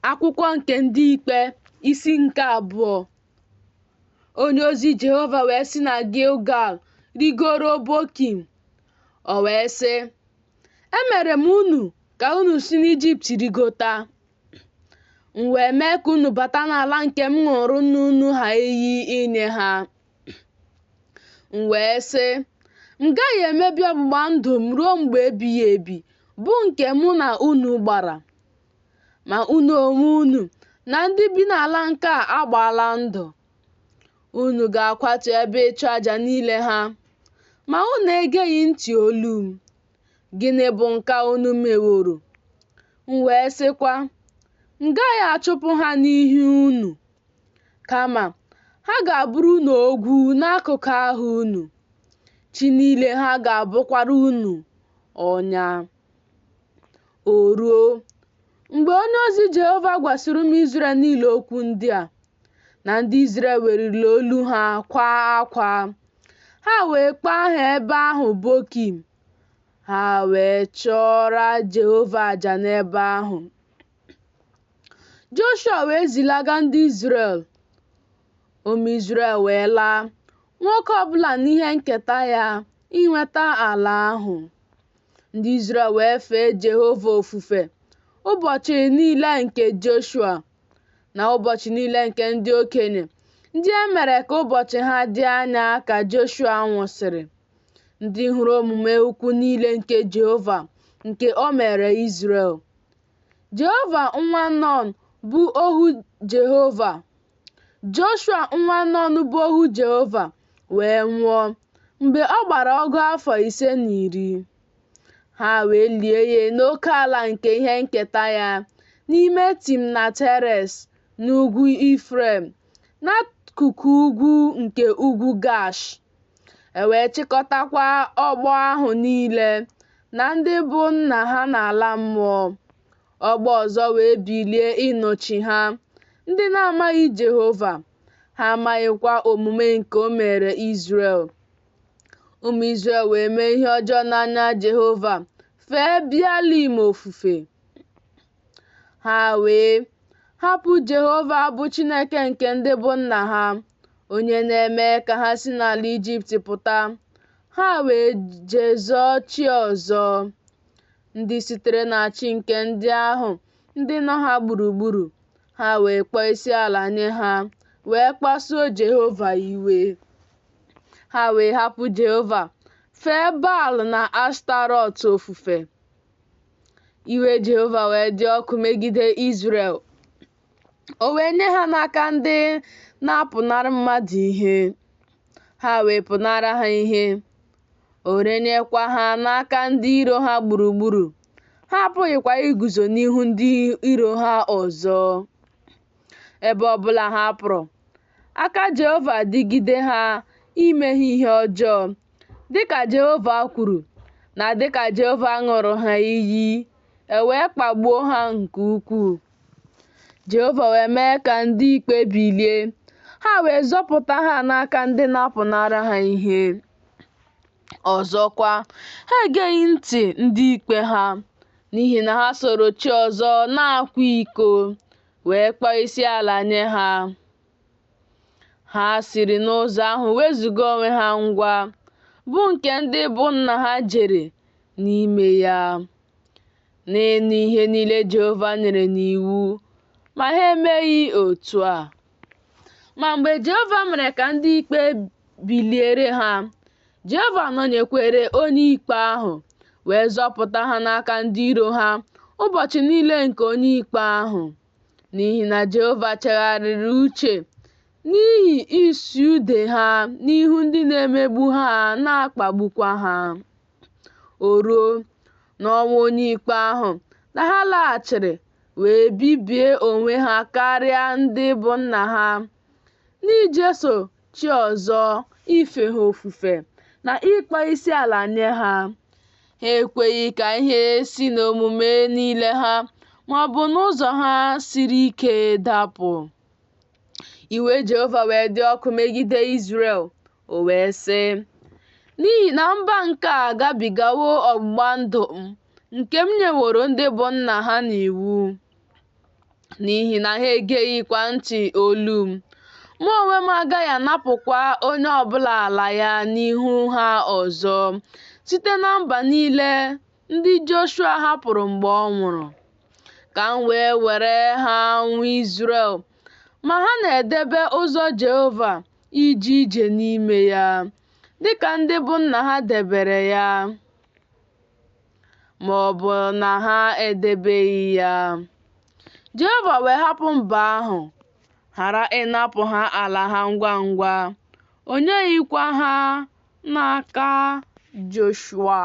Akwụkwọ nke Ndị Ikpe, isi nke abụọ. Onye ozi Jehova wee si na Gilgal rịgoro Bokim. O wee sị, Emere m unu ka unu si n'Ijipt rịgota, m wee mee ka unu bata n'ala nke m ṅụụrụ nna unu ha iyi inye ha. M wee sị, M gaghị emebi ọgbụgba ndụ m ruo mgbe ebighị ebi bụ nke mụ na unu gbara. Ma unu onwe unu na ndị bi n'ala nke a agbaala ndụ. Unu ga-akwatu ebe ịchụaja niile ha. Ma unu egeghị ntị olu m. Gịnị bụ nke a unu meworo? M wee sịkwa, M gaghị achụpụ ha n'ihu unu, kama ha ga-abụrụ unu ogwu n'akụkụ ahụ unu, chi niile ha ga-abụkwara unu ọnya. O ruo, mgbe onye ozi Jehova gwasịrị ụmụ Izrel niile okwu ndị a, na ndị Izrel weliri olu ha kwaa akwa. Ha wee kpọọ aha ebe ahụ Bokim. Ha wee chụọrọ Jehova aja n'ebe ahụ. Joshua wee zilaga ndị Izrel. Ụmụ Izrel wee laa, nwoke ọ bụla n'ihe nketa ya, inweta ala ahụ. Ndị Izrel wee fee Jehova ofufe ụbọchị niile nke Joshua na ụbọchị niile nke ndị okenye, ndị e mere ka ụbọchị ha dị anya ka Joshua nwụsịrị, ndị hụrụ omume ukwu niile nke Jehova nke o meere Izrel. Jehova nwa Nun bụ ohu Jehova. Joshua nwa Nun bụ ohu Jehova wee nwụọ mgbe ọ gbara ọgụ afọ ise na iri. Ha wee lie ya n'oke ala nke ihe nketa ya n'ime Timnat-Heres n'ugwu Ifrem, n'akụkụ ugwu nke ugwu Gaash. E wee chịkọtakwa ọgbọ ahụ niile na ndị bụ nna ha n'ala mmụọ. Ọgbọ ọzọ wee bilie ịnọchi ha, ndị na-amaghị Jehova, ha amaghịkwa omume nke o meere Izrel. Ụmụ Izrel wee mee ihe ọjọọ n'anya Jehova, fee Bealim ofufe. Ha wee hapụ Jehova bụ Chineke nke ndị bụ nna ha, onye na-eme ka ha si n'ala Ijipt pụta. Ha wee jezọọ chi ọzọ, ndị sitere na chi nke ndị ahụ ndị nọ ha gburugburu. Ha wee kpọọ isiala nye ha, wee kpasuo Jehova iwe. Ha wee hapụ Jehova, fee Baal na Ashtarọt ofufe. Iwe Jehova wee dị ọkụ megide Izrel. O wee nye ha n'aka ndị na-apụnara mmadụ ihe. Ha wee pụnara ha ihe. O renyekwa ha n'aka ndị iro ha gburugburu. Ha apụghịkwa iguzo n'ihu ndị iro ha ọzọ. Ebe ọ bụla ha pụrụ, aka Jehova dịgide ha ime ha ihe ọjọọ, dịka Jehova kwuru, na dịka Jehova ṅụrụ ha iyi, e wee kpagbuo ha nke ukwuu. Jehova wee mee ka ndị ikpe bilie, ha wee zọpụta ha n'aka ndị na-apụnara ha ihe. Ọzọkwa, ha egeghị ntị ndị ikpe ha, n'ihi na ha soro chi ọzọ na-akwa iko, wee kpọọ isiala nye ha. Ha siri n'ụzọ ahụ wezụga onwe ha ngwa, bụ nke ndị bụ nna ha jere n'ime ya, n'ịnụ ihe niile Jehova nyere n'iwu, ma ha emeghị otu a. Ma mgbe Jehova mere ka ndị ikpe biliere ha, Jehova nọnyekwere onye ikpe ahụ, wee zọpụta ha n'aka ndị iro ha ụbọchị niile nke onye ikpe ahụ. N'ihi na Jehova chegharịrị uche n'ihi ịsụ ude ha n'ihu ndị na-emegbu ha na-akpagbukwa ha. O ruo, n'ọnwụ onye ikpe ahụ, na ha laghachiri wee bibie onwe ha karịa ndị bụ nna ha n'ijeso chi ọzọ ife ha ofufe na ịkpọ isiala nye ha. Ha ekweghị ka ihe si n'omume niile ha ma ọ bụ n'ụzọ ha siri ike dapụ. Iwe Jehova wee dị ọkụ megide Izrel, o wee sị, N'ihi na mba nke a agabigawo ọgbụgba ndụ m nke m nyeworo ndị bụ nna ha n'iwu, N'ihi na ha egeghịkwa ntị olu m, mụ onwe m agaghị anapụkwa onye ọ bụla ala ya n'ihu ha ọzọ site na mba niile ndị Joshua hapụrụ mgbe ọ nwụrụ, ka m wee were ha nwe Izrel. Ma ha na-edebe ụzọ Jehova ije ije n'ime ya, dị ka ndị bụ nna ha debere ya, ma ọ bụ na ha edebeghị ya. Jehova wee hapụ mba ahụ, ghara ịnapụ ha ala ha ngwa ngwa, o nyeghịkwa ha n'aka Joshua.